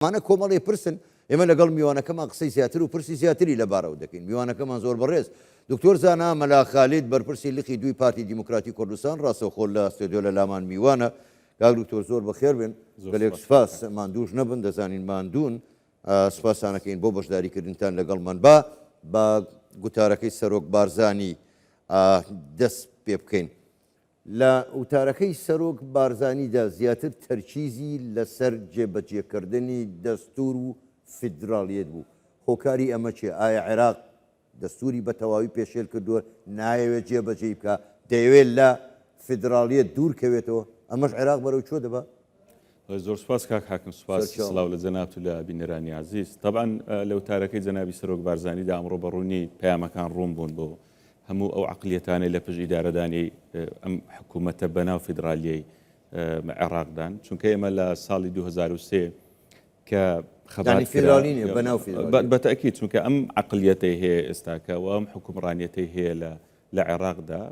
ئەمانە کۆمەڵێ پرسن، ئێمە لەگەڵ میوانەکەمان قسەی زیاتر و پرسی زیاتری لەبارەوە دەکەین. میوانەکەمان زۆر بەڕێز دکتۆر زانا مەلا خالید بەرپرسی لقی دووی پارتی دیموکراتی کوردستان ڕاستەوخۆ لە ستۆدیۆ لە لامان میوانە. کاک دکتۆر زۆر بەخێر بێن، گەلێک سوپاس، ماندووش نەبن، دەزانین ماندوون، سوپاستانەکەین بۆ بەشداریکردنتان لەگەڵمان. با بە گوتارەکەی سەرۆک بارزانی دەست پێ بکەین. لە وتارەکەی سەرۆک بارزانیدا زیاتر تەرکیزی لەسەر جێبەجێکردنی دەستوور و فیدراڵیەت بوو، هۆکاری ئەمە چیە؟ ئایا عێراق دەستووری بە تەواوی پێشێل کردووە، نایەوێت جێبەجێی بکا، دەیەوێت لە فیدراڵیەت دوور کەوێتەوە، ئەمەش عێراق بەرەو کوێ دەبا؟ زۆر سوپاس کاک حاکم، سوپاس، سڵاو لە جەنابت و لە بینەرانی ئازیز. تەبعەن لە وتارەکەی جەنابی سەرۆک بارزانیدا ئەمڕۆ بە ڕوونی پەیامەکان ڕوون بوون بۆ هەموو ئەو عەقلیەتانەی لە پشت ئیدارەدانی ئەم حکوومەتە بەناو فیدرالیەی عێراقدان، چونکە ئێمە لە ساڵی 2003 کە خەبات بە تەئکید چونکە ئەم عەقلیەتەی هەیە ئێستاکە و ئەم حکومڕانیەتەی هەیە لە لە عێراقدا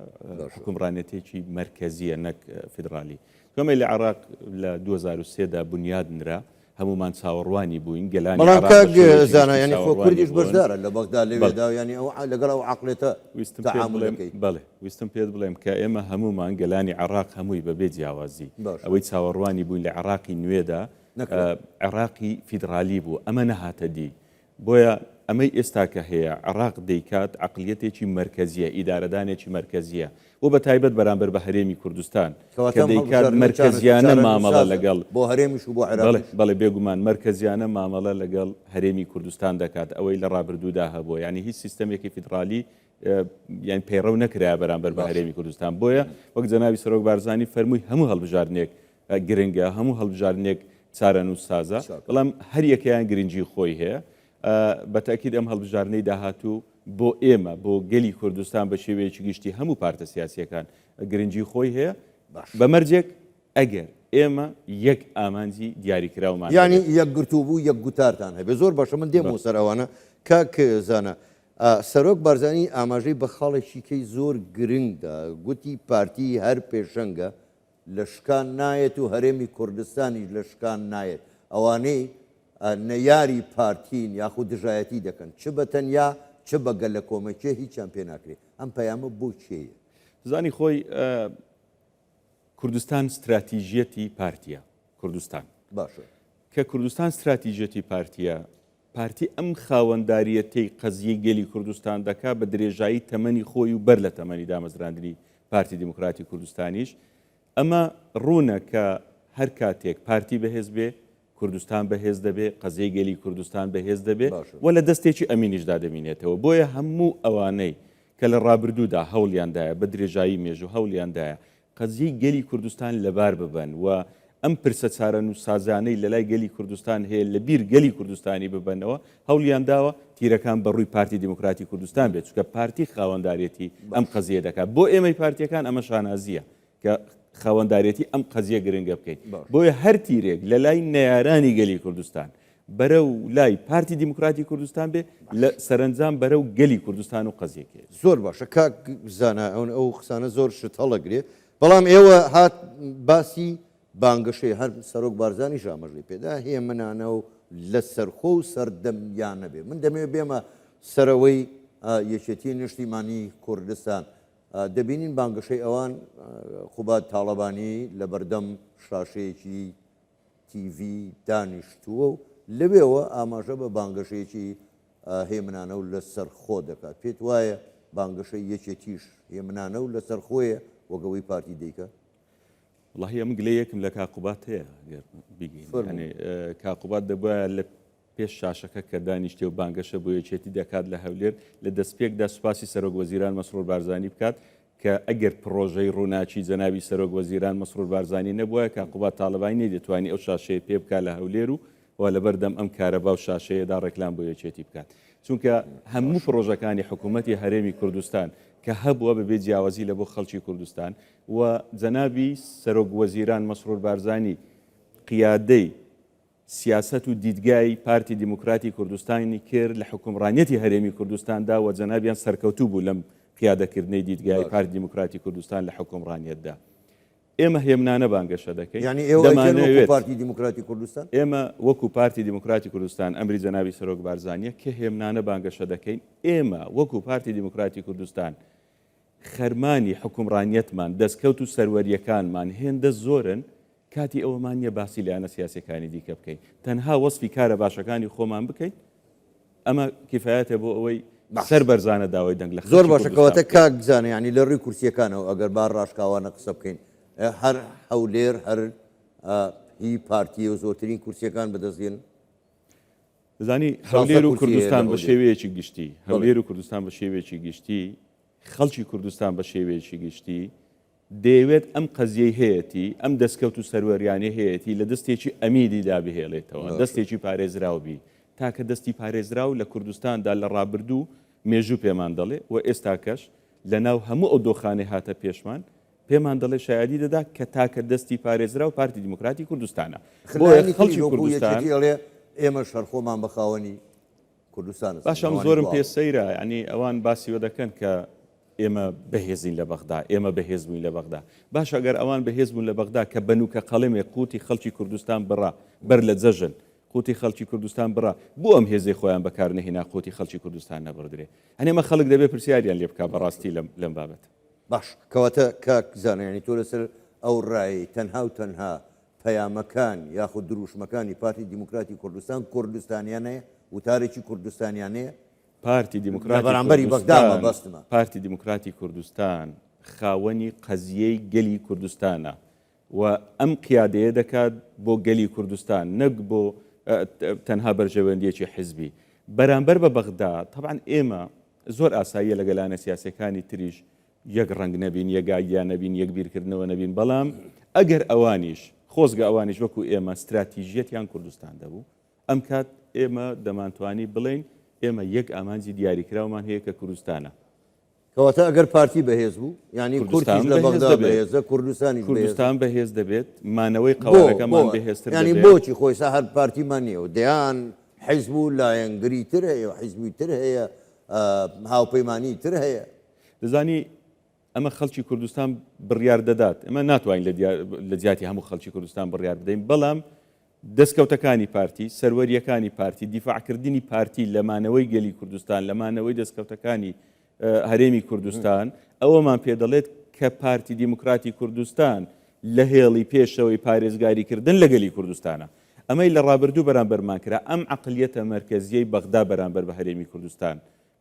حکومڕانێتێکی مەرکەزیە نەک فیدرالی. چۆمەی لە عێراق لە 2003 دا بنیاد نرا، هەموومان چاوەڕوانی بووین، گەلانی بەڵام عێراق بە کاک شێوەیەکی زانا گشتی یانی خۆ چاوەڕوانی کوردیش بوون. بەشدارە لە بەغدا بەڵێ. لەوێدا یانی ئەو لەگەڵ ئەو عەقڵێتە ویستم پێت تەعامول بڵێم دەکەی. بەڵێ ویستم پێت بڵێم کە ئێمە هەموومان گەلانی عێراق هەمووی بەبێ جیاوازی باشە. ئەوەی چاوەڕوانی بووین لە عێراقی نوێدا نەکرا. عێراقی فیدرالی بوو ئەمە نەهاتە دی. بۆیە ئەمەی ئێستا کە هەیە عێراق دەیکات عەقلیەتێکی مەرکەزیە، ئیدارەدانێکی مەرکەزیە و بە تایبەت بەرامبەر بە هەرێمی کوردستان کەواتە کە ئەم دەیکات هەڵبژاردنە مەرکەزیانە مامەڵە چارەنووسسازە لەگەڵ بۆ هەرێمیش و بۆ بەڵێ عێراقیش. بەڵێ بێگومان مەرکەزیانە مامەڵە لەگەڵ هەرێمی کوردستان دەکات ئەوەی لە ڕابردوودا هەبووە یانی هیچ سیستەمێکی فیدڕالی یان پەیڕەو نەکرایە بەرامبەر بە باشە. هەرێمی کوردستان بۆیە وەک جەنابی سەرۆک بارزانی فەرمووی هەموو هەڵبژاردنێک گرنگە، هەموو هەڵبژاردنێک چارەنووسسازە، بەڵام هەر یەکەیان گرنگی خۆی هەیە. بە تەئکید ئەم هەڵبژاردنەی داهاتوو بۆ ئێمە، بۆ گەلی کوردستان بە شێوەیەکی گشتی هەموو پارتە سیاسییەکان گرنگی خۆی هەیە، بە مەرجێک ئەگەر ئێمە یەک ئامانجی دیاریکراومان یانی هەبێت. یەکگرتوو بوو، یەک گوتارتان هەبێت. زۆر باشە من دێمەوە سەر ئەوانە. کاک زانا، سەرۆک بارزانی ئاماژەی بە خاڵێکی کەی زۆر گرنگ دا، گوتی پارتی هەر پێشەنگە لە شکان نایەت و هەرێمی کوردستانیش لە شکان نایەت، ئەوانەی نەیاری پارتین یاخود دژایەتی دەکەن چ بە تەنیا چ بە گەلەکۆمەکێ هیچیان پێ ناکرێ، ئەم پەیامە بۆ کێیە؟ زانی خۆی کوردستان ستراتیژیەتی پارتیە کوردستان باشە. کە کوردستان ستراتیژیەتی پارتیە پارتی ئەم خاوەنداریەتەی قەزیەی گەلی کوردستان دەکا بە درێژایی تەمەنی خۆی و بەر لە تەمەنی دامەزراندنی پارتی دیموکراتی کوردستانیش ئەمە ڕوونە کە هەر کاتێک پارتی بەهێز بێ کوردستان بەهێز دەبێ قەزیەی گەلی کوردستان بەهێز دەبێ و لە دەستێکی ئەمینیشدا دەمینێتەوە بۆیە هەموو ئەوانەی کە لە ڕابردوودا هەوڵیاندایە بە درێژایی مێژوو هەوڵیاندایە قەزیەی گەلی کوردستان لەبار ببەن و ئەم پرسە چارەنووسسازانەی لەلای گەلی کوردستان هەیە لە بیر گەلی کوردستانی ببەنەوە، هەوڵیان داوە تیرەکان بە ڕووی پارتی دیموکراتی کوردستان بێت، چونکە پارتی خاوەندارێتی ئەم قەزیە دەکات. بۆ ئێمەی پارتییەکان ئەمە شانازییە کە خاوەندارێتی ئەم قەزیە گرنگە بکەین. بۆیە هەر تیرێک لەلای نەیارانی گەلی کوردستان بەرەو لای پارتی دیموکراتی کوردستان بێ لە سەرەنجام بەرەو گەلی کوردستان و قەزیەکەی. زۆر باشە کاک زانا ئەون ئەو قسانە زۆر شت هەڵەگرێ بەڵام ئێوە هات باسی بانگەشەی هەر سەرۆک بارزانیش ئاماژەی پێدا هێمنانە و لەسەرخۆ و سەردەمیانە بێ من دەمەوێ بێمە سەرەوەی یەکێتی نیشتیمانی کوردستان دەبینین بانگەشەی ئەوان قوباد تاڵەبانی لەبەردەم شاشەیەکی تیڤی دانیشتووە و لەوێوە ئاماژە بە بانگەشەیەکی هێمنانە و لەسەرخۆ دەکات. پێت وایە بانگەشەی یەکێتیش هێمنانە و لەسەرخۆیە وەک ئەوەی پارتی دەیکات؟ وەڵاهی ئەمن گلەیەکم لە کاک قوباد هەیە گەر بیگەین. فەرموو. یانی کاک قوباد دەبوایە لە پێش شاشەکە کە دانیشتێ و بانگەشە بۆ یەکێتی دەکات لە هەولێر، لە دەستپێکدا سوپاسی سەرۆک وەزیران مەسرور بارزانی بکات کە ئەگەر پڕۆژەی ڕووناکی جەنابی سەرۆک وەزیران مەسرور بارزانی نەبوایە کاک قوباد تاڵەبانی نەیدەتوانی ئەو شاشەیە پێ بکات لە هەولێر و و لەبەردەم ئەم کارەبا و شاشەیەدا ڕێکلام بۆ یەکێتی بکات چونکە هەموو پڕۆژەکانی حکوومەتی هەرێمی کوردستان کە هەبووە بەبێ جیاوازی لە بۆ خەڵکی کوردستان و جەنابی سەرۆک وەزیران مەسرور بارزانی قیادەی سیاسەت و دیدگای پارتی دیموکراتی کوردستانی کرد لە حوکمڕانیەتی هەرێمی کوردستاندا و جەنابیان سەرکەوتوو بوو لەم قیادەکردنەی دیدگای پارتی دیموکراتی کوردستان لە حوکمڕانیەتدا. ئێمە هێمنانە بانگەشە دەکەین. یانی ئێوە ئەیکەن وەکو دەمانەوێت. پارتی دیموکراتی کوردستان؟ ئێمە وەکو پارتی دیموکراتی کوردستان، ئەمری جەنابی سەرۆک بارزانییە کە هێمنانە بانگەشە دەکەین، ئێمە وەکو پارتی دیموکراتی کوردستان خەرمانی حوکمڕانیەتمان، دەستکەوت و سەروەرییەکانمان هێندە زۆرن، کاتی ئەوەمان نییە باسی لایەنە سیاسییەکانی دیکە بکەین، تەنها وەسفی کارە باشەکانی خۆمان بکەین، ئەمە کیفایەتە بۆ ئەوەی سەر بەرزانە داوای دەنگ لە زۆر باشە کەواتە کاک زانە ینی لە ڕووی کورسیەکانەوە ئەگەر بار ڕاشکاوانە قسە بکەین هەر هەولێر هەر هی پارتی و زۆرترین کورسیەکان بەدەستێن زانی هەولێر و کوردستان بە شێوەیەکی گشتی هەولێر و کوردستان بە شێوەیەکی گشتی خەڵکی کوردستان بە شێوەیەکی گشتی دەیەوێت ئەم قەزیەی هەیەتی، ئەم دەستکەوت و سەروەریانەی هەیەتی لە دەستێکی ئەمیدیدا بهێڵێتەوە، دەستێکی پارێزراو بی. تاکە دەستی پارێزراو لە کوردستاندا لە ڕابردوو مێژوو پێمان دەڵێ و ئێستاکەش لە ناو هەموو ئەو دۆخانەی هاتە پێشمان پێمان دەڵێ شایەدی دەدا کە تاکە دەستی پارێزراو پارتی دیموکراتی کوردستانە. بۆیە خەڵکی کوردستان. ئەڵێ ئێمەش هەر خۆمان بە خاوەنی کوردستان ئەزانین. باشە ئەم زۆرم پێ سەیرە یانی ئەوان باسی وە دەکەن کە ئێمە بەهێزین لە بەغدا، ئێمە بەهێز بووین لە بەغدا. باشە ئەگەر ئەوان بەهێز بوون لە بەغدا کە بە نوکە قەڵەمێک قوتی خەڵکی کوردستان بڕا بەر لە جەژن قوتی خەڵکی کوردستان بڕا بۆ ئەم هێزەی خۆیان بەکار نەهێنا قوتی خەڵکی کوردستان نەبڕدرێ؟ هەنێ ئەمە خەڵک دەبێ پرسیاریان لێ بکا بەڕاستی لەم لەم بابەتە. باش کەواتە کاک زانا یانی تۆ لەسەر ئەو ڕایەی تەنها و تەنها پەیامەکان یاخود دروشمەکانی پارتی دیموکراتی کوردستان کوردستانیانەیە، وتارێکی کوردستانیانەیە؟ پارتی لە دیموکراتی بەرامبەری بەغدا کوردستان مەبەستمە. پارتی دیموکراتی کوردستان خاوەنی قەزیەی گەلی کوردستانە و ئەم قیادەیە دەکات بۆ گەلی کوردستان نەک بۆ تەنها بەرژەوەندیەکی حزبی بەرامبەر بە بەغدا تەبعەن ئێمە زۆر ئاساییە لە گەلانە سیاسەکانی تریش یەک ڕەنگ نەبین یەک ئایدیا نەبین یەک بیرکردنەوە نەبین بەڵام ئەگەر ئەوانیش خۆزگە ئەوانیش وەکو ئێمە ستراتیژیەتیان کوردستان دەبوو ئەم کات ئێمە دەمانتوانی بڵێین ئێمە یەک ئامانجی دیاریکراومان هەیە کە کوردستانە. کەواتە ئەگەر پارتی بەهێز بوو یانی کوردیش لە بەغدا بەهێزە کوردستانیش بەهێزە. کوردستان بەهێز دەبێت، مانەوەی قەوارەکەمان بەهێزتر دەبێت. یانی بۆچی خۆ ئێستا هەر پارتیمان نییە و دەیان حیزب و لایەنگری تر هەیە و حیزبی تر هەیە، هاوپەیمانی تر هەیە. دەزانی ئەمە خەڵکی کوردستان بڕیار دەدات، ئێمە ناتوانین لە جیاتی هەموو خەڵکی کوردستان بڕیار بدەین، بەڵام دەستکەوتەکانی پارتی، سەروەرییەکانی پارتی، دیفاعکردنی پارتی لە مانەوەی گەلی کوردستان، لە مانەوەی دەستکەوتەکانی هەرێمی کوردستان، ئەوەمان پێ دەڵێت کە پارتی دیموکراتی کوردستان لە هێڵی پێشەوەی پارێزگاریکردن لە گەلی کوردستانە. ئەمەی لە ڕابردوو بەرامبەرمان کرا، ئەم عەقلیەتە مەرکەزییەی بەغدا بەرامبەر بە هەرێمی کوردستان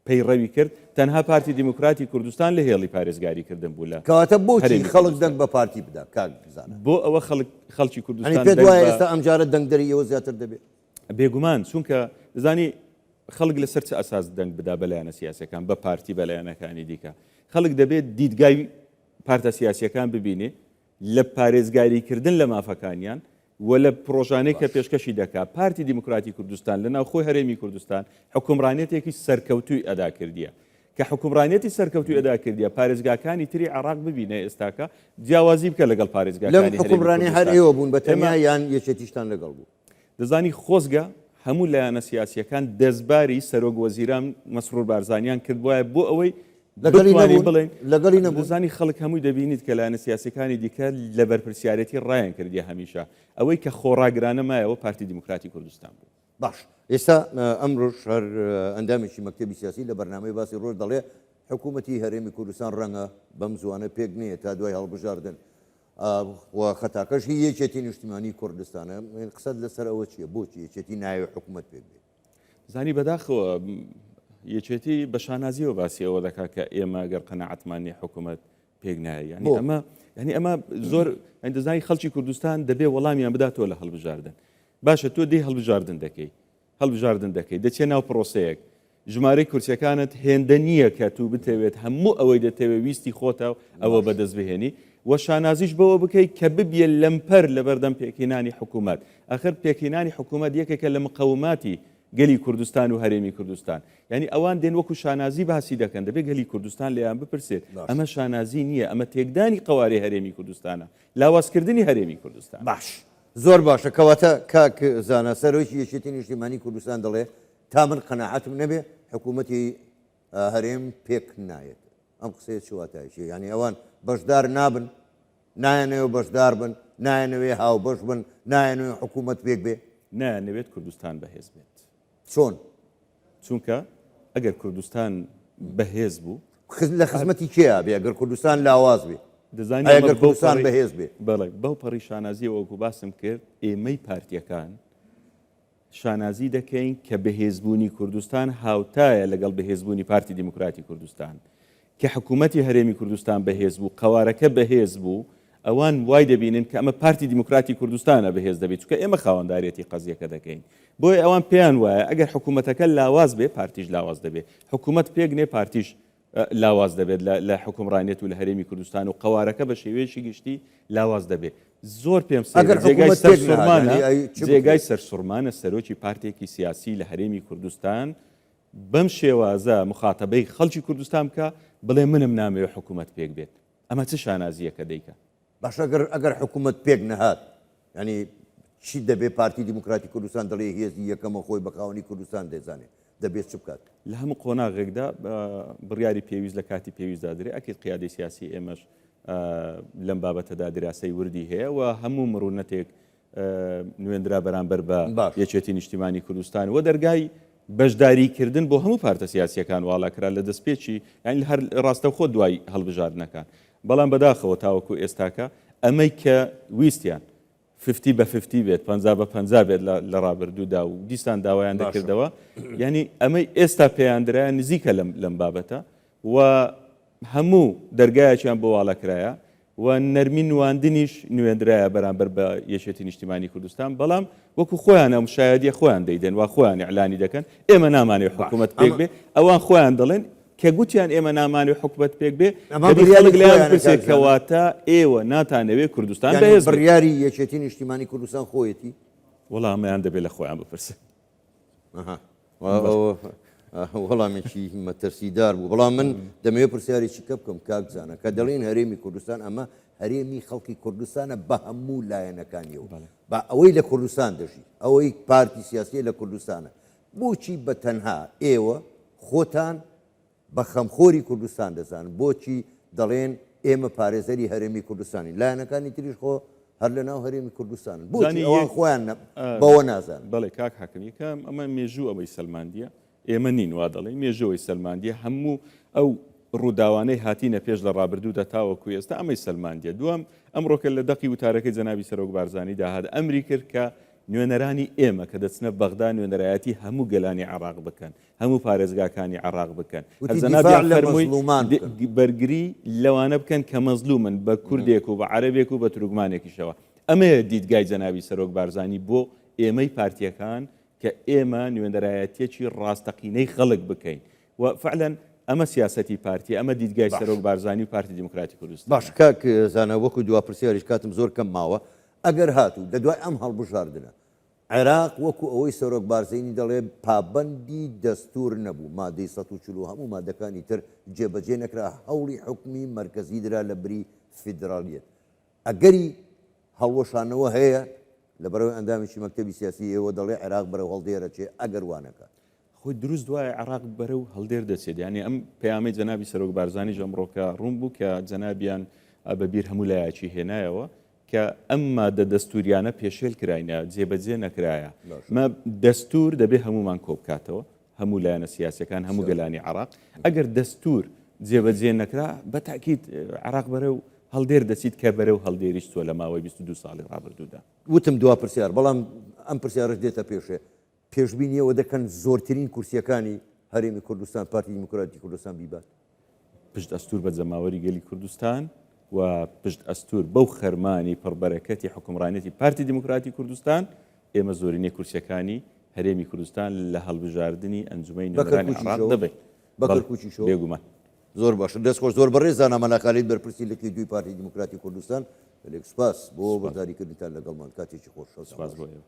پەیڕەوی کرد، تەنها پارتی دیموکراتی کوردستان لە هێڵی پارێزگاری کردن بوو لە کەواتە بۆچی هەرێمی خەڵک کوردستان. دەنگ بە پارتی بدا کاک زانا؟ بۆ ئەوە خەڵک خەڵکی یانی کوردستان پێت دەنگ وایە بە. ئێستا ئەمجارە دەنگدەری ئێوە زیاتر دەبێ؟ بێگومان، چونکە دەزانی خەڵک لەسەر چ ئەساس دەنگ بدا بە لایەنە سیاسیەکان، بە پارتی، بە لایەنەکانی دیکە؟ خەڵک دەبێت دیدگای پارتە سیاسیەکان ببینێ لە پارێزگاری کردن لە مافەکانیان و لە پڕۆژانەی کە پێشکەشی دەکا، پارتی دیموکراتی کوردستان لە ناوخۆی هەرێمی کوردستان حوکمڕانیەتێکی سەرکەوتووی ئەدا کردیە. کە حوکمڕانیەتی سەرکەوتووی ئەدا کردیە، پارێزگاکانی تری عێراق ببینە ئێستاکە جیاوازی بکە لەگەڵ لەم پارێزگاکانی هەرێمی حوکمڕانیە هەر کوردستان. ئێوە بوون بە ئێمە تەنیا یان یەکێتیشتان لەگەڵ بوو؟ دەزانی خۆزگە هەموو لایەنە سیاسییەکان دەستباری سەرۆک وەزیران مەسرور بارزانیان کردبوایە بۆ ئەوەی لەگەڵی بتوانین نەبوون؟ بڵێین لەگەڵی نەبوون؟ دەزانی خەڵک هەمووی دەبینیت کە لایەنە سیاسییەکانی دیکە لە بەرپرسیارێتی ڕایان کردیە هەمیشە ئەوەی کە خۆڕاگرانە مایەوە پارتی دیموکراتی کوردستان بوو. باش ئێستا ئەمڕۆش هەر ئەندامێکی مەکتەبی سیاسی لە بەرنامەی باسی ڕۆژ دەڵێ حکوومەتی هەرێمی کوردستان ڕەنگە بەم زووانە پێک نەیە تا دوای هەڵبژاردن و خەتاکەش هی یەکێتی نیشتیمانی کوردستانە قسەت لەسەر ئەوە چییە بۆچی یەکێتی ناوێ حکوومەت پێک بێ؟ زانی بەداخەوە یەکێتی بە شانازیەوە باسی ئەوە دەکات کە ئێمە گەر قەناعەتمان نیە حکوومەت پێک نایە یعنی ئەمە یعنی ئەمە زۆر دەزانی خەڵکی کوردستان دەبێ وەڵامیان بداتەوە لە هەڵبژاردن باشە تۆ دێی هەڵبژاردن دەکەی هەڵبژاردن دەکەی دەچێ ناو پرۆسەیەک ژمارەی کورسیەکانت هێندە نییە کە تو بتەوێت هەموو ئەوەی دەتەوێت ویستی خۆتە ئەوە بەدەست بهێنی و شانازیش بەوە بکەیت کە ببیە لەمپەر لەبەردەم پێکهێنانی حکوومەت ئەخر پێکهێنانی حکوومەت یەکێکە لە مقەوماتی گەلی کوردستان و هەرێمی کوردستان یعنی ئەوان دێن وەکو شانازی باسی دەکەن دەبێت گەلی کوردستان لێیان بپرسێت ئەمە شانازی نییە ئەمە تێکدانی قەوارەی هەرێمی کوردستانە لاوازکردنی هەرێمی کوردستان. باش زۆر باشە کەواتە کاک زانا سەرۆکی یەکێتی نیشتیمانی کوردستان دەڵێ تا من قەناعەتم نەبێ حکوومەتی هەرێم پێک نایەت ئەم قسەیە چ واتایەکی یعنی ئەوان بەشدار نابن؟ نایانەوێ بەشدار بن، نایانەوێ هاوبەش بن، نایانەوێ حکوومەت پێک بێ؟ نایانەوێت کوردستان بەهێز بێت. چۆن؟ چونکە ئەگەر کوردستان بەهێز بوو. لە خزمەتی کێیا بێ ئەگەر کوردستان لاواز بێ؟ دەزانی ئەگەر کوردستان بەهێز بێ؟ بەڵێ، بەو پەڕی شانازییەوە وەکو باسم کرد، ئێمەی پارتییەکان شانازی دەکەین کە بەهێزبوونی کوردستان هاوتایە لەگەڵ بەهێزبوونی پارتی دیموکراتی کوردستان. کە حکوومەتی هەرێمی کوردستان بەهێز بوو، قەوارەکە بەهێز بوو، ئەوان وای دەبینن کە ئەمە پارتی دیموکراتی کوردستانە بەهێز دەبێت، چونکە ئێمە خاوەنداریەتی قەزیەکە دەکەین. بۆیە ئەوان پێیان وایە ئەگەر حکوومەتەکە لاواز بێ پارتیش لاواز دەبێت، حکوومەت پێک نێ پارتیش لاواز دەبێت لە حوکمڕانیەت و لە هەرێمی کوردستان و قەوارەکە بە شێوەیەکی گشتی لاواز دەبێت. زۆر پێم سەیرە جێگای سەرسوڕمانە جێگای سەرسوڕمانە سەرۆکی پارتێکی سیاسی لە هەرێمی کوردستان بەم شێوازە مخاتەبەی خەڵکی کوردستان بکا بڵێ منم نامەوێ حکوومەت پێک بێت. ئەمە چ شانازییەکە دەیکا؟ باشە گەر ئەگەر حکوومەت پێک نەهات یانی چی دەبێ پارتی دیموکراتی کوردستان دەڵێ هێزی یەکەمە خۆی بە خاوەنی کوردستان دەزانێ دەبێت چ بکات؟ لە هەموو قۆناغێکدا بڕیاری پێویست لە کاتی پێویستدا درێ ئەکید قیادەی سیاسی ئێمەش لەم بابەتەدا دراسەی وردی هەیە و هەموو مڕونەتێک نوێندرا بەرامبەر بە یەکێتی نیشتیمانی کوردستان و دەرگای بەشداریکردن بۆ هەموو پارتە سیاسیەکان واڵا کرا لە دەستپێکی یانی هەر ڕاستەوخۆ دوای هەڵبژاردنەکان بەڵام بەداخەوە تاوەکو ئێستاکە ئەمەی کە ویستیان ففتی بە ففتی بێت پەنجا بە پەنجا بێت لە ڕابردوودا و دیسان داوایان دەکردەوە یعنی ئەمەی ئێستا پێیاندرایە نزیکە لەم لەم بابەتە و هەموو دەرگایەکیان بۆ واڵا کرایە و نەرمی نواندنیش نوێندرایە بەرامبەر بە یەکێتی نیشتیمانی کوردستان، بەڵام وەکو خۆیان ئەم شایەدیە خۆیان دەیدەن وا خۆیان ئیعلانی دەکەن ئێمە نامانەوێ حکومەت پێک بێ، ئەوان خۆیان دەڵێن کە گوتیان ئێمە نامانەوێ حکومەت پێک بێ دەبی خەڵک لێیان بپرسێ کەواتە ئێوە ناتانەوێ کوردستان بەهێز بێ؟ بڕیاری یەکێتی نیشتیمانی کوردستان خۆیەتی؟ وەڵا ئەمەیان دەبێ لە خۆیان بپرسن. وەڵامێکی مەترسیدار بوو بەڵام من دەمەوێت پرسیارێکی کە بکەم کاک زانە کە دەڵێن هەرێمی کوردستان ئەمە هەرێمی خەڵکی کوردستانە بە هەموو لایەنەکانیەوە بە ئەوەی لە کوردستان دەژی ئەوەی پارتی سیاسیە لە کوردستانە بۆچی بە تەنها ئێوە خۆتان بە خەمخۆری کوردستان دەزانن، بۆچی دەڵێن ئێمە پارێزەری هەرێمی کوردستانین، لایەنەکانی تریش خۆ هەر لە ناو هەرێمی کوردستانن، بۆچی ئەوان خۆیان بەوە نازانن؟ بەڵێ کاک حاکم، یەکەم ئەمە مێژوو ئەوەی سەلماندیە، ئێمە نین وا دەڵێین، مێژوو ئەوەی سەلماندیە، هەموو ئەو ڕووداوانەی هاتینە پێش لە ڕابردوودا تاوەکو ئێستا ئەمەی سەلماندیە. دووەم، ئەمڕۆکە لە دەقی وتارەکەی جەنابی سەرۆک بارزانیدا هات ئەمری کرد کە نوێنەرانی ئێمە کە دەچنە بەغدا نوێنەرایەتی هەموو گەلانی عێراق بکەن، هەموو پارێزگاکانی عێراق بکەن. هەر وتی جەنابیان دیفاع لە فەرمووی مەزڵومان بکەن. بەرگری لەوانە بکەن کە مەزلومن بە کوردێک و بە عەرەبێک و بە تورکمانێکیشەوە. ئەمەیە دیدگای جەنابی سەرۆک بارزانی بۆ ئێمەی پارتییەکان کە ئێمە نوێنەرایەتییەکی ڕاستەقینەی خەڵک بکەین و فعلەن ئەمە سیاسەتی پارتییە، ئەمە دیدگای باش. سەرۆک بارزانی و پارتی دیموکراتی کوردستانە. باش کاک زانا وەکو دوا پرسیاریش کاتم زۆر کەم ماوە، ئەگەر هاتوو لە دوای ئەم هەڵبژاردنە عێراق وەکو ئەوەی سەرۆک بارزینی دەڵێ پابەندی دەستور نەبوو، مادەی 140 و هەموو مادەکانی تر جێبەجێ نەکرا، هەوڵی حوکمی مەرکەزی درا لە بری فیدراڵیەت. ئەگەری هەڵوەشانەوە هەیە؟ لەبەرئەوەی ئەندامێکی مەکتەبی سیاسی ئێوە دەڵێ عێراق بەرەو هەڵدێر ئەچێ ئەگەر وا نەکات. خۆی دروست وایە عێراق بەرەو هەڵدێر دەچێت، یانی ئەم پەیامەی جەنابی سەرۆک بارزانیش ئەمڕۆکە ڕوون بوو کە جەنابیان بە بیر هەموو لایەکی هێنایەوە کە ئەم مادە دەستوریانە پێشێل کراینە، جێبەجێ نەکرایە. مە دەستور دەبێ هەموومان کۆبکاتەوە، هەموو لایەنە سیاسیەکان، هەموو گەلانی عێراق. ئەگەر دەستور جێبەجێ نەکرا، بە تاکید عێراق بەرەو هەڵدێر دەچیت کە بەرەو هەڵدێریش چووە لە ماوەی 22 ساڵی ڕابردوودا. وتم دوا پرسیار، بەڵام ئەم پرسیارەش دێتە پێشێ، پێشبینی ئەوە دەکەن زۆرترین کورسییەکانی هەرێمی کوردستان پارتی دیموکراتی کوردستان بیبات؟ پشت ئەستوور بە جەماوەری گەلی کوردستان و پشت ئەستوور بەو خەرمانی پڕبەرەکەتی حوکمڕانیەتی پارتی دیموکراتی کوردستان، ئێمە زۆرینەی کورسییەکانی هەرێمی کوردستان لە هەڵبژاردنی ئەنجومەنی نوێنەرانی عێراق دەبەین. بە کەرکووکیشەوە؟ بێگومان. زۆر باشە دەست خۆش زۆر بەڕێز زانا مەلا خالید بەرپرسی لقی دووی پارتی دیموکراتی کوردستان گەلێک سوپاس بۆ بەشداریکردنتان لەگەڵمان کاتێکی خۆش سوپاس بۆ ئێوە.